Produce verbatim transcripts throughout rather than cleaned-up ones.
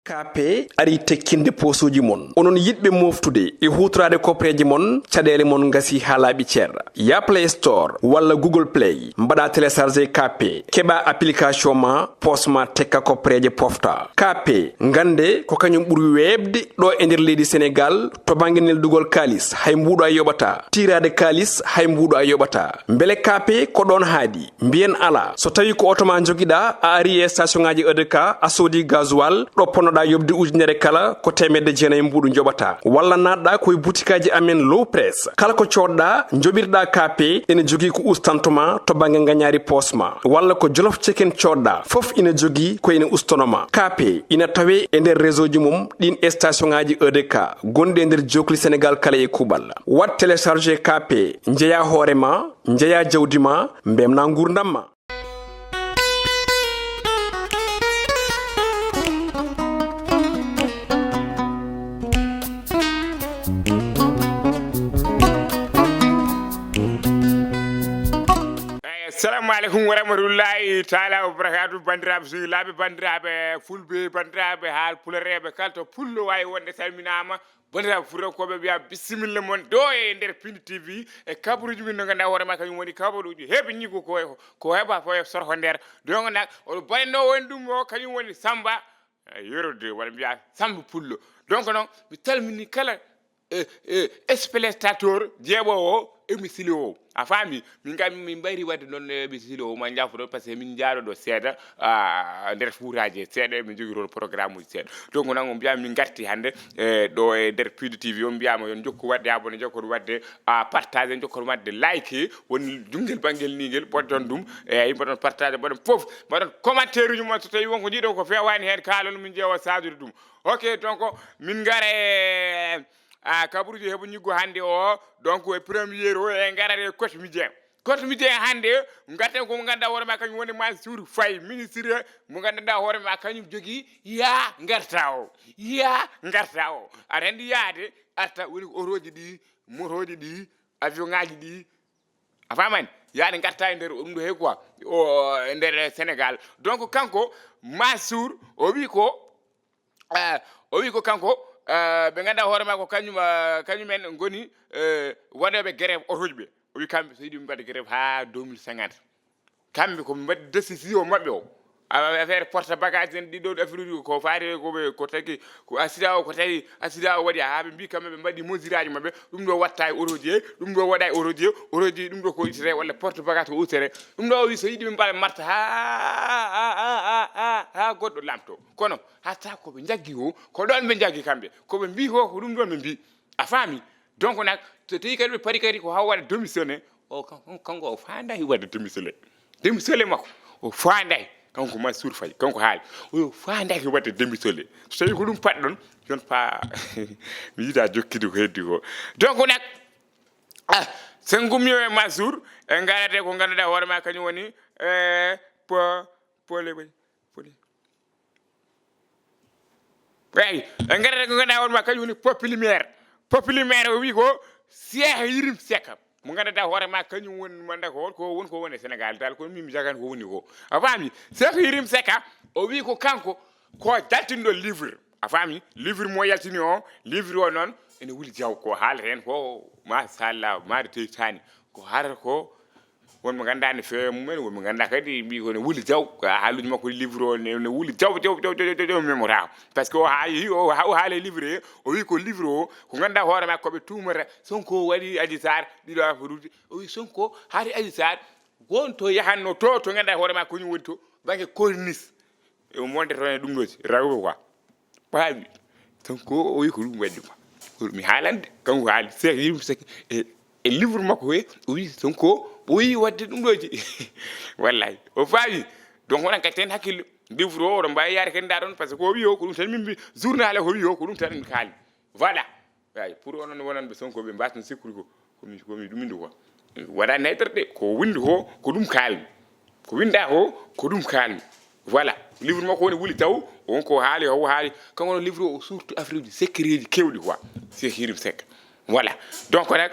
Kaape arii tekkinde poosuuji mon. Onon yiɗɓe mooftude e huutoraade kopreeje mon, caɗeele mon ngasii haa laaɓi cer. Yah Play Store walla Google Play, mbaɗaa télécharger Kaape, keɓaa application ma, poos ma tekka kopreeje pofta. Kaape, ngannde ko kañum ɓuri weeɓde ɗo e nder leydi Senegaal to bannge neldugol kaalis, hay mbuuɗo a yoɓataa. Tiiraade kaalis, hay mbuuɗo a yoɓataa. Mbele Kaape ko ɗoon haaɗi? Mbiyen alaa. So tawii ko oto ma njogiɗaa, a arii e station ŋaaji E D K, a soodii gasoil, ɗo ponnoɗaa yoɓde ujunere kala, ko teemedde jeenayi mbuuɗu njoɓataa. Walla naatɗaa ko e butikaaji amen Low Press. Kala ko coodɗaa, njoɓirɗaa Kaape, ene jogii ko ustanto ma to bannge ngañaari poos ma. Walla ko Jolof Chicken coodɗaa, fof ina jogii ko ene ustono ma. Kaape ina tawee e nder réseau ji mum ɗiin e station ŋaaji E D K gonɗi e nder jookli Senegaal kala e kuuɓal. Waɗ télécharger Kaape, njeyaa hoore ma, njeyaa jawdi ma, mbeltinaa nguurndam ma. Assalamu aleykum wa rahmatullahi taala wa barakatuh. Banndiraaɓe sehilaaɓe, banndiraaɓe fulɓe, banndiraaɓe haalpulareeɓe, kala to pullo waawi wonde, salminaama. Banndiraaɓe fuutankooɓe, mbiyaa bisimilla mon ɗo e nder Pindi T V e kabaruuji men, no ngannduɗaa hoore ma kañum woni kabaruuji heɓe ñigo ko, ko heɓa fof e sorko nder. Donc nak, oɗo baɗanno woni ɗum o, kañum woni Samba, eh, Yero deux, walla mbiyaa Samba Pullo. Donc noon, mi salmini kala, eh, eh, spectateur jeeɓoowo émission o. A faami? Min kam, min mbayri waɗde noon, eh, émission o, ma jaafoɗon, par ce que min njaaɗo ɗo seeɗa, ah, nder fuutaaji seeɗa, min njogii toon programme uji seeɗa. Donc noon, on mbiyaa min ngarti hannde, eh, ɗo e nder Pindi T V, on mbiyaama yon njokku waɗde abonné, njokkon waɗde, ah, partage, njokkon waɗde like, woni junngel banngel ni ngel, mbaɗon ɗum, eeyi, mbaɗon partage, mbaɗon fof, mbaɗon commentaire uji mon, so tawii won ko njiɗon ko feewaani heen, kaalon min ƴeewa saadude ɗum. Ok, donc, min ngara e, ah, kabaruuji heɓo ñiggo hannde o, donc, e premier o, e ngarata e Kotmi Dieng. Kotmi Dieng hannde, ngarten ko mo ngannduɗaa hoore ma kañum woni Mansour Faye, ministre mo ngannduɗaa hoore ma kañum jogii yaa ngarta o, yaa ngarta o. Aɗa anndi yaade arta woni ko otooji ɗi, motooji ɗi, avion ŋaaji ɗi, a faamani? Yaade ngarta e nder ɗum ɗo he quoi, o, e nder Sénégal. Donc kanko Mansour o wi ko, eh, o wi ko kanko, eh, ɓe ngannduɗaa hoore ma ko kañum, eh, kañum en ngoni, eh, waɗooɓe grève otooji ɓe. O wi kamɓe so yiɗi ɓe mbaɗa grève haa deux mille cinquante. Kamɓe ko ɓe mbaɗi décision maɓɓe o. A-, affaire porte bagage en ɗiɗo affaire uji ko faati ko ɓe, ko tagi ko accident o, ko tawi accident o waɗi haa ɓe mbi kamɓe ɓe mbaɗi mesure aji maɓɓe. Ɗum ɗo watta e otooji he, ɗum ɗo waɗa e otooji he, otooji ɗum ɗo ko ittete walla porte bagage ko uttete. Ɗum ɗo o wi so yiɗi ɓe mbaɗa marche haa, haa, haa goɗɗo lamto. Kono hatta ko ɓe njaggi o, ko ɗoon ɓe njaggi kamɓe. Ko ɓe mbi ko, ko ɗum ɗoon ɓe mbi. A faami? Donc nak, so tawi kadi ɓe paari kadi ko haa waɗa démissionné, o kan-, kan-, kanko o faandaaki waɗde démissionné. Démissionné makko, o faandaaki. Kanko Mansour Faye, kanko haali. O faandaaki waɗde démissionné. So tawi ko ɗum paɗɗon, yon pa mi yiɗaa jokkude ko heddi ko. Donc nak, ah, so en ngummiima e Mansour, en ngarata ko ngannduɗaa hoore ma kañum woni, eh, po-, pole, pole. Eeyi, en ngarata ko ngannduɗaa hoore ma kañum woni populaire. Populaire o wi ko Cheikh Yérim Seck. Mo ngannduɗaa hoore ma kañum woni, manda ko, ko woni, ko woni e Sénégal dal, kono min mi jagan ko woni ko. A faami? Cheikh Yérim Seck o wi ko kanko ko jaltinɗo livre. A faami? Livre mo yaltini o, livre o noon ene wuli jaw ko haalata heen ko, machallah, maari teytaani. Ko haalata ko, wonɓe nganndaa ne feewa mumen, wonɓe nganndaa kadi mbi ko ne wuli jaw. Ko haaluuji makko livre o ne, ne wuli jaw, jaw, jaw, jaw, jaw, jaw, memorama. Par ce que o haali, o, o haali livre he, o wi ko livre o, ko ngannduɗaa hoore ma ko ɓe tuumata Sonko waɗi Adji Sarr ɗiɗo affaire uji. O wi Sonko haali Adji Sarr, won to yahanno to, to ngannduɗaa hoore ma ko kañum woni to, bannge corniche. E o monde toon e ɗum ɗo, rawɓe quoi. Paabi. Sonko o wi ko ɗum waɗi ma. Ko mi haalande, kanko haali, Cheikh Yérim Seck, e, e livre makko he, o wi Sonko, o wi waɗde ɗum ɗo ji. Wallahi, o faami. Donc, onon kadi ten hakkille. Livre o, oɗon mbaawi yaade kadi ndaa ɗon, par ce que ko o wi o, ko ɗum tan min mbi, journal o ko wi o, ko ɗum tan min kaali. Voilà. Eeyi, pour onon wonanɓe Sonko, ɓe mbaasno sikkude ko, ko mi, ko mi ɗum winndi ko. Waɗaani haydara de, ko winndi ko, ko ɗum kaalmi. Ko winndaa ko, ko ɗum kaalmi. Voilà. Livre makko woni wuli taw, on ko haali, o haali. Kanko no livre o, surtout affaire uji secret ji keewɗi quoi. Cheikh Yérim Seck. Voilà. Donc, nag,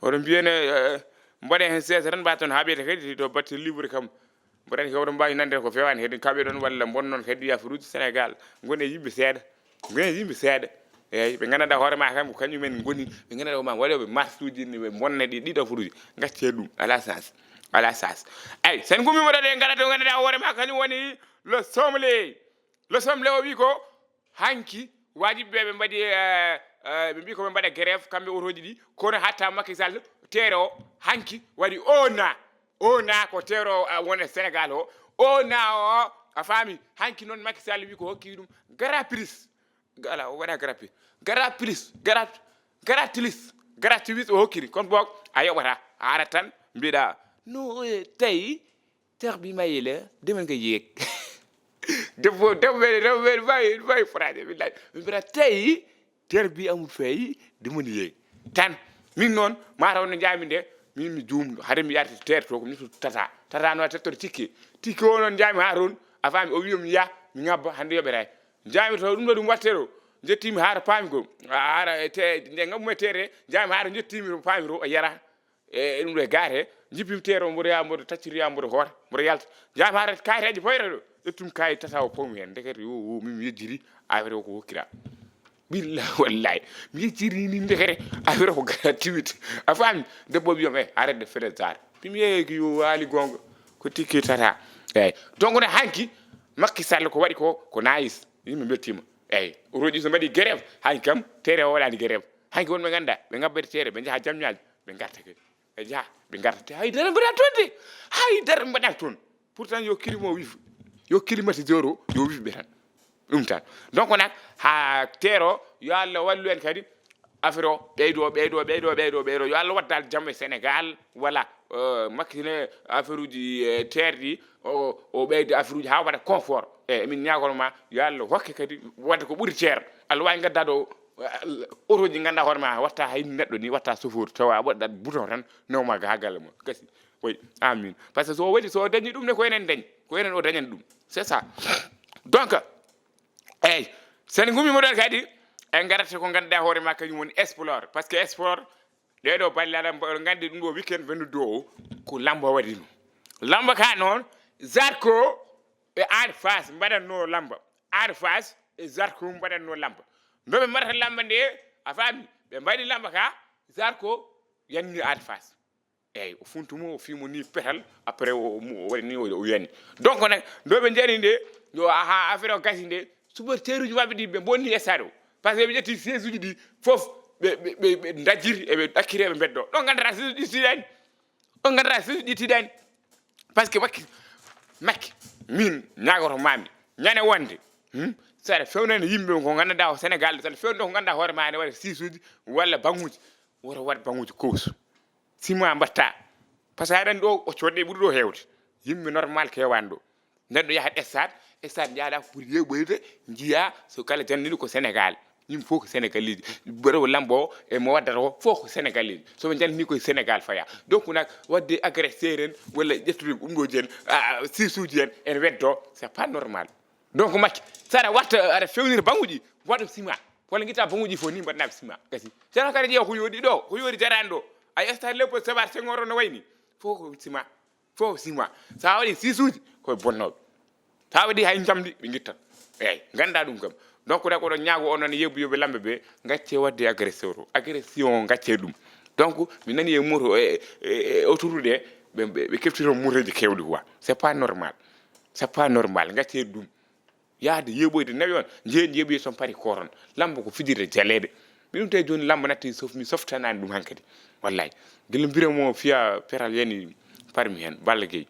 oɗon mbiyene, eh, mbaɗen heen seesa tan, mbaaton haaɓeede kadi to batte livre kam. Mboɗon kadi oɗon mbaawi nande ko feewaani kadi, kaɓe ɗon walla mbonnon kadi affaire uji Sénégal. Ngon e yimɓe seeɗa. Ko ngeen yimɓe seeɗa. Eyyi, ɓe nganndanɗaa hoore ma kam ko kañum en ngoni, ɓe nganndanɗaa ko ma waɗooɓe marsuuji, ne ɓe bonna ɗi ɗiɗa furuuji. Gaccee ɗum, alaa sens, alaa sens. Eyyi, sen ngummiima ɗo, ɗe ngara to nganndanɗaa hoore ma kañum woni le somle. Le somle o wi ko hanki wajibi ɓe ɓe mbaɗi, eh, eh, ɓe mbi ko ɓe mbaɗa grève kamɓe otoji ɗi, kono hatta Macky Sall teere o hanki waɗi ona, ona ko teere o, ah, wona Sénégal o, ona o a faami, hanki noon Macky Sall wi ko hokki ɗum gratuit. Ala, o waɗa gratuit. Gratuit, grat-, gratuit, gratuit o hokkiri. Kono boog a yoɓata, a ara tan mbiɗa no, eh, tawi terbi mayila demen ko yeeg. Debbo, debbo men, debbo men mbawi, mbawi fraade, billahi. Min mbiɗa tawi terbi amul fayi demen yeeg. Tan, min noon, mataw no njami nde, min mi juumɗo. Hade mi yarti teer to, ko mi tata. Tata no tettoro tikke. Tikke o noon njami ha toon, a faami, o wi mi ya, mi ngabba, hande yoɓetay. Njami to ɗum ɗo ɗum watte ɗo. Jettimi ha to paami ko. Ara e te, nde ngabbu me tere, njami ha to jettimi to paami to, a yara. E, e ɗum ɗo e gaare, jippimi teere o, mboɗo yaha, mboɗo tacciri yaha, mboɗo hoota, mboɗo yalta. Njami hara kayitaji poyre ɗo, ƴettumi kayit tata o, pawmi heen. Ndekete yo, yo, min mi yejjiri, affaire o ko hokkira. Billahi wallahi, mi yejjiri ni ndekete, affaire o ko gratuit. A faami? Debbo o wiyam, "Eh, arrête de faire des arts." Pimi yeeki yo waali gonga, ko tikki tata. Eyyi. Donc ne hanki, Macky Sall ko waɗi ko, ko nice. Yimɓe mbeltima. Eyyi. Otoji so mbaɗi grève, hanki kam, teere o waɗani grève. Hanki wonɓe ngannda, ɓe ngabbete teere, ɓe njaha jamñaaji, ɓe ngarta kadi. Ɓe njaha, ɓe ngarta te hay dara mbaɗa toon de. Hay dara mbaɗa toon. Pourtant yo climat o wifu. Yo climatiseur o, yo wifu ɓe tan. Ɗum tan. Donc nak, ha teero, yo Allah wallu en kadi. Affaire o ɓeydo, ɓeydo, ɓeydo, ɓeydo, ɓeydo. Yo Allah waddal jam e Sénégal. Voilà. Euh, Macky ne affaire uji, eh, teerɗi, o, o ɓeyda affaire uji ha waɗa confort. E min ñaagol ma, yo Allah hokke kadi wadde ko ɓuri teer. Allah wawi gadda ɗo, eh, otoji ganduɗa hoore ma, watta hay neɗɗo ni, watta chauffeur, tawa waɗa bouton tan, nawma ga ha galle mum. Gasi. Oui, amin. Parce que so waɗi, so dañi ɗum ne, ko enen dañi, ko enen o dañani ɗum. C'est ça. Donc, eyyi, sen gumi moɗon kadi, en garata ko ganduɗa hoore ma, kañum woni sport. Parce que sport, ɗeɗo balle aɗa mba-, oɗon gandi ɗum ɗo weekend wondude o, ko lamba waɗi ɗum. Lamba ka noon, Zarko e Ada Fass mbaɗatno lamba. Ada Fass e Zarko mbaɗatno lamba. No ɓe mbaɗata lamba nde, a faami? Ɓe mbaɗi lamba ka, Zarko yanni Ada Fass. Eyyi, o funti mo, o fii mo ni petal, après o, o, o waɗi ni, o, o yani. Donc nag, ndo ɓe jani nde, yo, aha, affaire o gasi nde, supporter uji maɓɓe ɗi ɓe bonni e stade o. Parce que ɓe ƴetti siège uji ɗi fof, ɓe, ɓe, ɓe, ɓe dajjiri, eɓe ɗakkiri, eɓe beddo. Ɗon gandata siège uji ɗi tiɗani. Ɗon gandata siège uji ɗi tiɗani. Parce que Macky, Macky, min ñagoto mami, ñande wonde, hmm? Saɗa fewnani yimɓe ko ganduɗa o Sénégal, saɗa fewndo ko ganduɗa hoore ma ene waɗa siège uji walla banguji, woto waɗ banguji kowsu. Sima mbatta. Parce que aɗa andi ɗo, o coɗɗe ɓuri ɗo hewde. Yimɓe normal kewani ɗo. Neɗɗo yahat stade, stade jaaɗa ko pour yeɓoyde, jiya so kala janndiɗo ko Sénégal. Yimɓe fof ko Sénégalais ji. Rewo lambo o e mo waddata o fof ko Sénégalais ji. So ɓe janndini koye Sénégal faya. Donc nak wadde agresseur en walla ƴettude ɗum ɗo jen, ah, siège uji en, en weddo, c'est pas normal. Donc Macky, saɗa watta, aɗa fewnira banguji, waɗa sima. Walla guitta banguji fof ni mbaɗanaɓe sima. Gasi. Saɗa kadi ƴeewa ko yooɗi ɗo, ko yooɗi jarani ɗo. A stade Léopold Sédar Senghor o no wayni. Fof ko sima. Fof six mois. So a waɗi six uji, koye bonnooɓe. So a waɗi hay njamndi, ɓe ngittan. Eyyi, nganndaa ɗum kam. Donc, ɗa ko ɗon ñaago onon yeeɓu yoɓe lamɓe ɓe, ngacce waɗde agresseur o. Agression o, ngacce ɗum. Donc, mi nani e moto, e, e, e autoroute ɗe, ɓe, ɓe, ɓe keftito motoji kewɗi quoi. C'est pas normal. C'est pas normal. Ngacce ɗum. Yahde yeeɓoyde nawi on, njehen yeeɓoyde toon pari koton. Lamba ko fijirde jaleeɗe. Min ɗum tawi jooni lamba natti sof-, mi softanani ɗum hankadi. Wallahi. Gila mbira mo fiya peral yani parmi hen, Balla Gaye.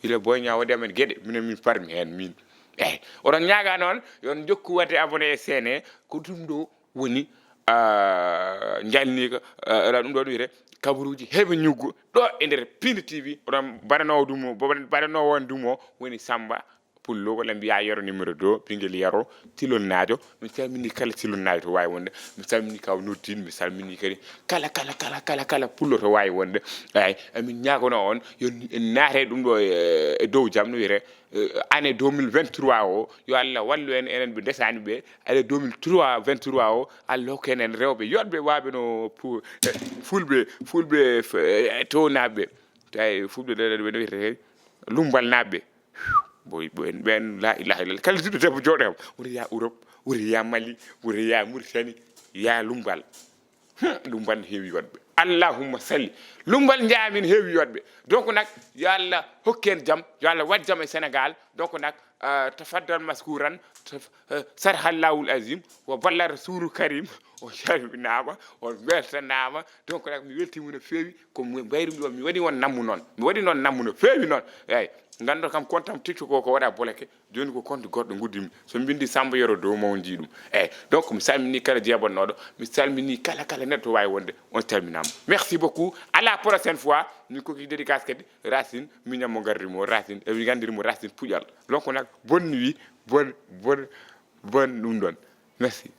Gila Boy Niang waɗi amen geɗe, minen min parmi hen, min. Eyyi. Oɗon ñaaga noon, yo on jokku waɗde abonné e chaîne he, ko ɗum ɗo woni, ah, jalni ko, ah, ala ɗum ɗo wiyete, kabaruuji heɓe ñuggo ɗo e nder Pindi T V, oɗon mbaɗanowo ɗum o, mbaɗanowo on ɗum o woni Samba Pullo, walla mbiya Yero numéro deux, ɓinngel Yero, Tilonnaajo. Mi salmini kala Tilonnaajo to waawi wonde. Mi salmini kaw Nurdin, mi salmini kadi kala, kala, kala, kala, kala Pullo to waawi wonde. Eeyi, emin ñaagono on, yo en naate ɗum ɗo e, e dow jam, no wiyete, eh, année deux mille vingt-trois o, yo Allah wallu en, enen ɓe ndesaani ɓe, année deux mille trois, vingt-trois o, Allah hokku en, en rewɓe yoɗɓe, waaɓe no pu-, eh, fulɓe, fulɓe f-, eh, townaaɓe. Tawi fulɓe ɗo, ɗo, ɗo, ɗo, lummbal naaɓe. Boy, boy, ɓen, la ilaha illallah. Kala jiɗɗo debbo jooɗo kam, woni yaha Europe, Wuri ya Mali, wuri ya Mauritanie, ya Lumbal. Hmm, Lumbal ne heewi waɗɓe. Allahumma salli. Lumbal njaamin heewi waɗɓe. Donc nag, yo Allah hokken jam, yo Allah waɗ jam e Sénégal. Donc nag, euh, tafaddal maskuran, taf-, euh, sarhallahul azim, wa balla rasulu karim, on calminaama, on mbeltanaama. Donc nag, mi weltiima no feewi, ko mi mbayru mi ɗo, mi waɗi on nammu noon. Mi waɗi noon nammu no feewi noon. Eeyi, nganndo kam compte am TikTok o ko waɗa bloqué. Jooni ko compte goɗɗo nguddimi. So mbindi Samba Yoro Dow mawnji ɗum. Eeyi, donc mi salmini kala jeeɓannooɗo, mi salmini kala, kala neɗɗo waawi wonde, on calminaama. Merci beaucoup. À la prochaine fois, min ko ki dédicace kadi, Racine, miñam mo ngarri mo, Racine, eɓe nganndiri mo Racine Puƴal. Donc nag, bonne nuit, bonne, bonne, bonne ɗum ɗon. Merci.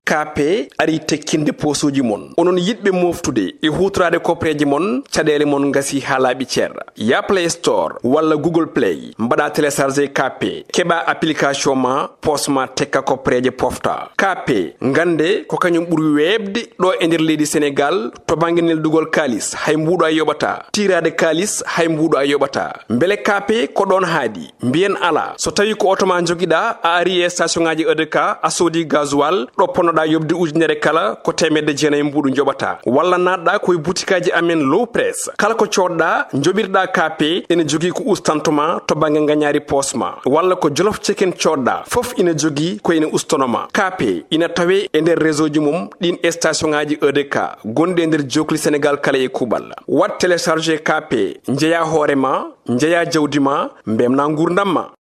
K P ari tekkinde poosuuji mon. Onon yiɗɓe moftude e huutoraade koppereeje mon, caɗeele mon ngasi haa laaɓi cer. Ya Play Store walla Google Play, mbaɗa télécharger K P, keɓa application ma, poos ma tekka koppereeje pofta. K P, ngannde ko kañum ɓuri weeɓde ɗo e nder leydi Senegal to bannge neldugol kaalis, hay mbuuɗu a yoɓata. Tiiraade kaalis, hay mbuuɗu a yoɓata. Mbele K P ko ɗoon haadi? Mbiyen alaa. So tawi ko oto ma njogiɗa, a ari e station ngaji E D K, a soodi gasoil, ɗo ponnoɗa yoɓde ujunere kala, ko teemedde jeenayi mbuuɗu njoɓata. Walla naatɗa ko e butikaaji amen Low Press. Kala ko coodɗa, njoɓirɗa K P, ene jogii ko ustanto ma to bannge ngañaari poos ma. Walla ko Jolof Chicken coodɗa, fof ina jogii ko ene ustono ma. K P ina tawee e nder réseau ji mum ɗin e station ngaji E D K gonɗi e nder jookli Senegal kala e kuuɓal. Waɗ télécharger K P, njeeya hoore ma, njeeya jawdi ma, mbeltina nguurndam ma.